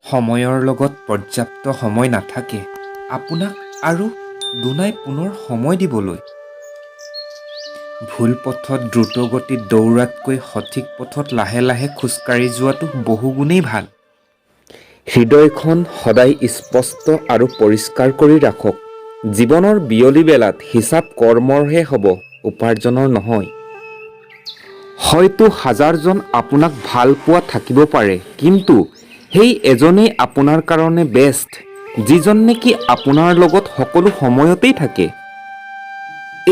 সময়ৰ লগত পৰ্যাপ্ত সময় নাথাকে আপোনাক আৰু দুনাই পুনৰ সময় দিবলৈ। ভুল পথত দ্ৰুতগতিত দৌৰাতকৈ সঠিক পথত লাহে লাহে খোজকাঢ়ি যোৱাটো বহুগুণেই ভাল। হৃদয়খন সদায় স্পষ্ট আৰু পৰিষ্কাৰ কৰি ৰাখক। জীৱনৰ বিয়লি বেলাত হিচাপ কৰ্মৰহে হ'ব, উপাৰ্জনৰ নহয়। হয়তো হাজাৰজন আপোনাক ভাল পোৱা থাকিব পাৰে, কিন্তু সেই এজনেই আপোনাৰ কাৰণে বেষ্ট, যিজন নেকি আপোনাৰ লগত সকলো সময়তেই থাকে।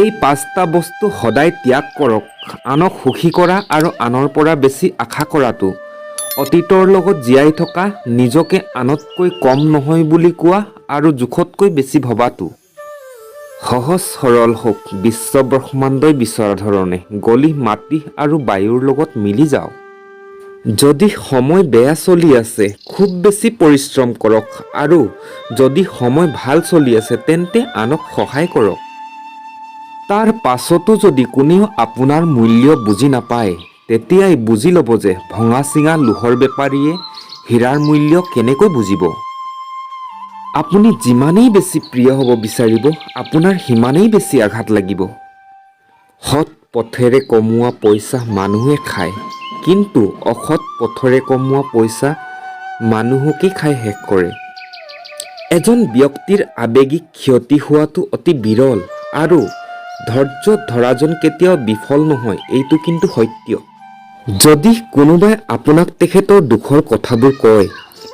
এই পাঁচটা বস্তু সদায় ত্যাগ কৰক: আনক সুখী কৰা আৰু আনৰ পৰা বেছি আশা কৰাটো, অতীতৰ লগত জীয়াই থকা, নিজকে আনতকৈ কম নহয় বুলি কোৱা আৰু জোখতকৈ বেছি ভবাটো। সহজ সৰল হওক, বিশ্ব ব্ৰহ্মাণ্ডই বিচৰা ধৰণে গলি মাটি আৰু বায়ুৰ লগত মিলি যাওক। যদি সময় বেয়া চলি আছে, খুব বেছি পৰিশ্ৰম কৰক আৰু যদি সময় ভাল চলি আছে, তেন্তে আনক সহায় কৰক। তাৰ পাছতো যদি কোনেও আপোনাৰ মূল্য বুজি নাপায়, তেতিয়াই বুজি ল'ব যে ভঙা চিঙা লোহৰ বেপাৰীয়ে হীৰাৰ মূল্য কেনেকৈ বুজিব। আপুনি যিমানেই বেছি প্ৰিয় হ'ব বিচাৰিব, আপোনাৰ সিমানেই বেছি আঘাত লাগিব। সৎ পথেৰে কমোৱা পইচা মানুহে খায়, কিন্তু অসৎ পথেৰে কমোৱা পইচা মানুহকেই খাই শেষ কৰে। এজন ব্যক্তিৰ আৱেগিক ক্ষতি হোৱাটো অতি বিৰল আৰু ধৈৰ্য ধৰাজন কেতিয়াও বিফল নহয়, এইটো কিন্তু সত্য। যদি কোনোবাই আপোনাক তেখেতৰ দুখৰ কথাবোৰ কয়,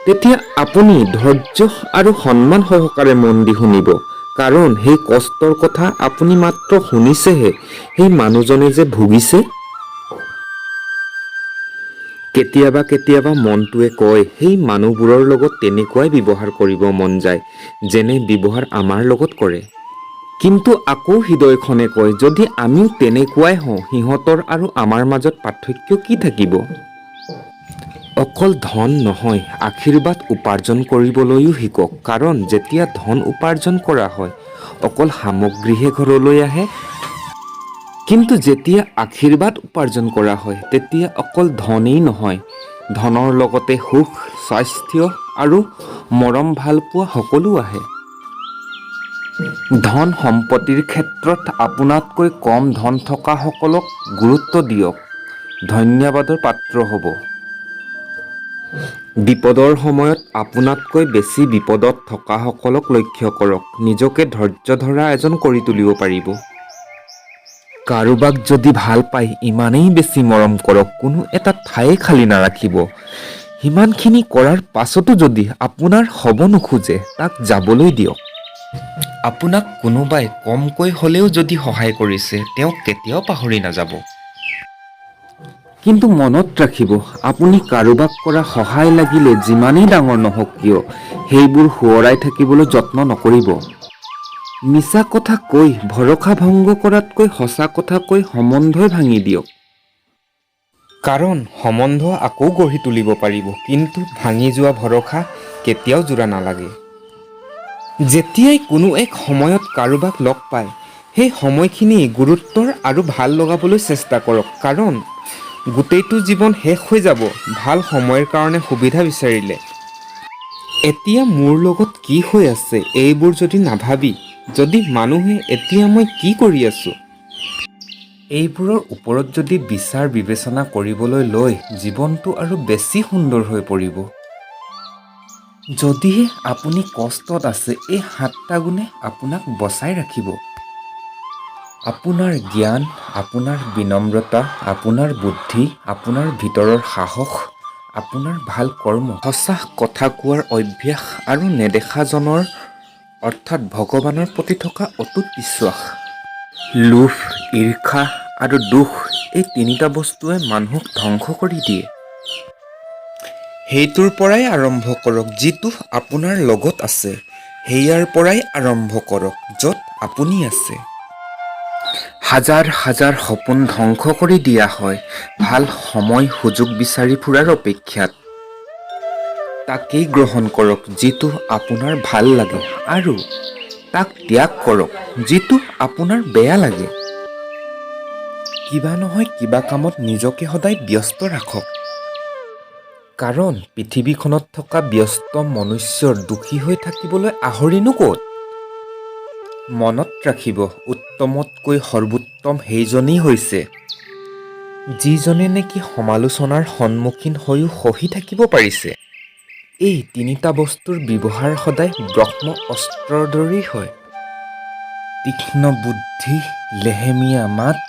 তেতিয়া আপুনি ধৈৰ্য আৰু সন্মান সহকাৰে মন দি শুনিব, কাৰণ সেই কষ্টৰ কথা আপুনি মাত্ৰ শুনিছেহে, সেই মানুহজনে যে ভুগিছে। কেতিয়াবা কেতিয়াবা মনটোৱে কয়, সেই মানুহবোৰৰ লগত তেনেকুৱাই ব্যৱহাৰ কৰিব মন যায়, যেনে ব্যৱহাৰ আমাৰ লগত কৰে। কিন্তু আকৌ হৃদয়খনে কয়, যদি আমিও তেনেকুৱাই হওঁ, সিহঁতৰ আৰু আমাৰ মাজত পাৰ্থক্য কি থাকিব? অকল ধন নহয়, আশীৰ্বাদ উপাৰ্জন কৰিবলৈও শিকক, কাৰণ যেতিয়া ধন উপাৰ্জন কৰা হয়, অকল সামগ্ৰীহে ঘৰলৈ আহে। কিন্তু যেতিয়া আশীৰ্বাদ উপাৰ্জন কৰা হয়, তেতিয়া অকল ধনেই নহয়, ধনৰ লগতে সুখ, স্বাস্থ্য আৰু মৰম ভালপোৱা সকলো আহে। ধন সম্পত্তিৰ ক্ষেত্ৰত আপোনাতকৈ কম ধন থকাসকলক গুৰুত্ব দিয়ক, ধন্যবাদৰ পাত্ৰ হ'ব। বিপদৰ সময়ত আপোনাতকৈ বেছি বিপদত থকাসকলক লক্ষ্য কৰক, নিজকে ধৈৰ্য ধৰা এজন কৰি তুলিব পাৰিব। কাৰোবাক যদি ভাল পায়, ইমানেই বেছি মৰম কৰক, কোনো এটা ঠায়ে খালী নাৰাখিব। সিমানখিনি কৰাৰ পাছতো যদি আপোনাৰ হ'ব নোখোজে, তাক যাবলৈ দিয়ক। আপোনাক কোনোবাই কমকৈ হ'লেও যদি সহায় কৰিছে, তেওঁক কেতিয়াও পাহৰি নাযাব। কিন্তু মনত ৰাখিব, আপুনি কাৰোবাক কৰা সহায় লাগিলে যিমানেই ডাঙৰ নহওক কিয়, সেইবোৰ সোঁৱৰাই থাকিবলৈ যত্ন নকৰিব। মিছা কথা কৈ ভৰসা ভংগ কৰাতকৈ সঁচা কথা কৈ সম্বন্ধই ভাঙি দিয়ক, কাৰণ সম্বন্ধ আকৌ গঢ়ি তুলিব পাৰিব, কিন্তু ভাঙি যোৱা ভৰসা কেতিয়াও জোৰা নালাগে। যেতিয়াই কোনো এক সময়ত কাৰোবাক লগ পায়, সেই সময়খিনি গুৰুত্বৰ আৰু ভাল লগাবলৈ চেষ্টা কৰক, কাৰণ গোটেইটো জীৱন শেষ হৈ যাব ভাল সময়ৰ কাৰণে সুবিধা বিচাৰিলে। এতিয়া মোৰ লগত কি হৈ আছে, এইবোৰ যদি নাভাবি যদি মানুহে এতিয়া মই কি কৰি আছোঁ, এইবোৰৰ ওপৰত যদি বিচাৰ বিবেচনা কৰিবলৈ লৈ, জীৱনটো আৰু বেছি সুন্দৰ হৈ পৰিব। যদিহে আপুনি কষ্টত আছে, এই সাতটা গুণে আপোনাক বচাই ৰাখিব: আপোনাৰ জ্ঞান, আপোনাৰ বিনম্ৰতা, আপোনাৰ বুদ্ধি, আপোনাৰ ভিতৰৰ সাহস, আপোনাৰ ভাল কৰ্ম, সঁচা কথা কোৱাৰ অভ্যাস আৰু নেদেখাজনৰ অৰ্থাৎ ভগৱানৰ প্ৰতি থকা অটুট বিশ্বাস। লোভ, ঈৰ্ষা আৰু দুখ, এই তিনিটা বস্তুৱে মানুহক ধ্বংস কৰি দিয়ে। সেইটোৰ পৰাই আৰম্ভ কৰক যিটো আপোনাৰ লগত আছে। সেয়াৰ পৰাই আৰম্ভ কৰক য'ত আপুনি আছে। হাজাৰ হাজাৰ সপোন ধ্বংস কৰি দিয়া হয় ভাল সময় সুযোগ বিচাৰি ফুৰাৰ অপেক্ষাত। তাকেই গ্ৰহণ কৰক যিটো আপোনাৰ ভাল লাগে আৰু তাক ত্যাগ কৰক যিটো আপোনাৰ বেয়া লাগে। কিবা নহয় কিবা কামত নিজকে সদায় ব্যস্ত ৰাখক। কাৰণ পৃথিৱীখনত থকা ব্যস্ত মনুষ্যৰ দুখী হৈ থাকিবলৈ আহৰিনো ক'ত? মনত ৰাখিব, উত্তমতকৈ সৰ্বোত্তম সেইজনেই হৈছে, যিজনে নেকি সমালোচনাৰ সন্মুখীন হৈও সহি থাকিব পাৰিছে। এই তিনিটা বস্তুৰ ব্যৱহাৰ সদায় ব্ৰহ্ম অস্ত্ৰৰ দৰেই হয়। তীক্ষ্ণ বুদ্ধি, লেহেমীয়া মাত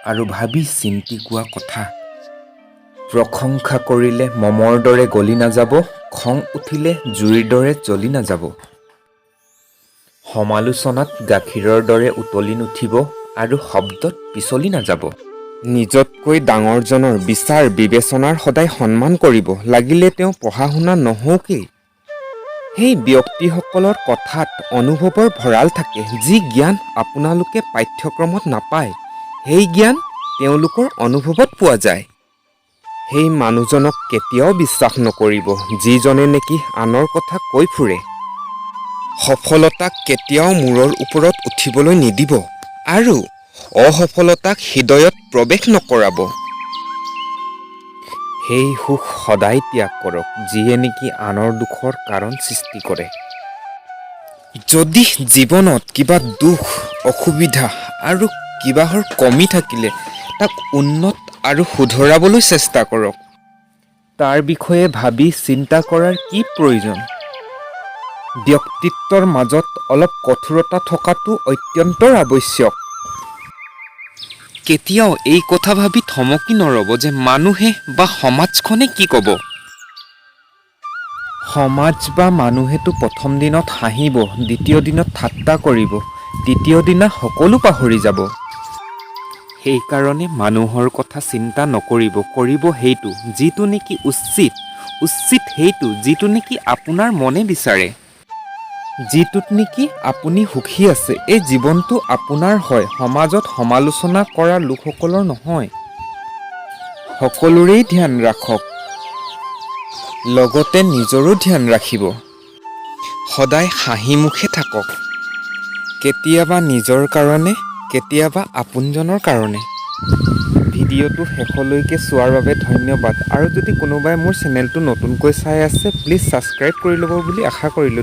আৰু ভাবি চিন্তি কোৱা কথা। প্ৰশংসা কৰিলে মমৰ দৰে গলি নাযাব, খং উঠিলে জুইৰ দৰে জ্বলি নাযাব। সমালোচনাত গাখীৰৰ দৰে উতলি নুঠিব আৰু শব্দত পিছলি নাযাব। নিজতকৈ ডাঙৰজনৰ বিচাৰ বিবেচনাৰ সদায় সন্মান কৰিব, লাগিলে তেওঁ পঢ়া শুনা নহওকেই। সেই ব্যক্তিসকলৰ কথাত অনুভৱৰ ভঁৰাল থাকে। যি জ্ঞান আপোনালোকে পাঠ্যক্ৰমত নাপায়, সেই জ্ঞান তেওঁলোকৰ অনুভৱত পোৱা যায়। সেই মানুহজনক কেতিয়াও বিশ্বাস নকৰিব, যিজনে নেকি আনৰ কথা কৈ ফুৰে। সফলতাক কেতিয়াও মূৰৰ ওপৰত উঠিবলৈ নিদিব আৰু অসফলতাক হৃদয়ত প্ৰৱেশ নকৰাব। সেই সুখ সদায় ত্যাগ কৰক, যিয়ে নেকি আনৰ দুখৰ কাৰণ সৃষ্টি কৰে। যদি জীৱনত কিবা দুখ, অসুবিধা আৰু কিবাহৰ কমি থাকিলে, তাক উন্নত আৰু শুধৰাবলৈ চেষ্টা কৰক। তাৰ বিষয়ে ভাবি চিন্তা কৰাৰ কি প্ৰয়োজন? ব্যক্তিত্বৰ মাজত অলপ কঠোৰতা থকাটো অত্যন্ত আৱশ্যক। কেতিয়াও এই কথা ভাবি থমকি নৰ'ব যে মানুহে বা সমাজখনে কি ক'ব। সমাজ বা মানুহেতো প্ৰথম দিনত হাঁহিব, দ্বিতীয় দিনত ঠাট্টা কৰিব, তৃতীয় দিনা সকলো পাহৰি যাব। সেইকাৰণে মানুহৰ কথা চিন্তা নকৰিব। কৰিব সেইটো, যিটো নেকি উচিত। উচিত সেইটো, যিটো নেকি আপোনাৰ মনে বিচাৰে, যিটোত নেকি আপুনি সুখী আছে। এই জীৱনটো আপোনাৰ হয়, সমাজত সমালোচনা কৰা লোকসকলৰ নহয়। সকলোৰেই ধ্যান ৰাখক, লগতে নিজৰো ধ্যান ৰাখিব। সদায় হাঁহি মুখে থাকক, কেতিয়াবা নিজৰ কাৰণে, কেতিয়াবা আপোনজনৰ কাৰণে। ভিডিঅ'টো শেষলৈকে চোৱাৰ বাবে ধন্যবাদ আৰু যদি কোনোবাই মোৰ চেনেলটো নতুনকৈ চাই আছে, প্লিজ ছাবস্ক্ৰাইব কৰি ল'ব বুলি আশা কৰিলোঁ।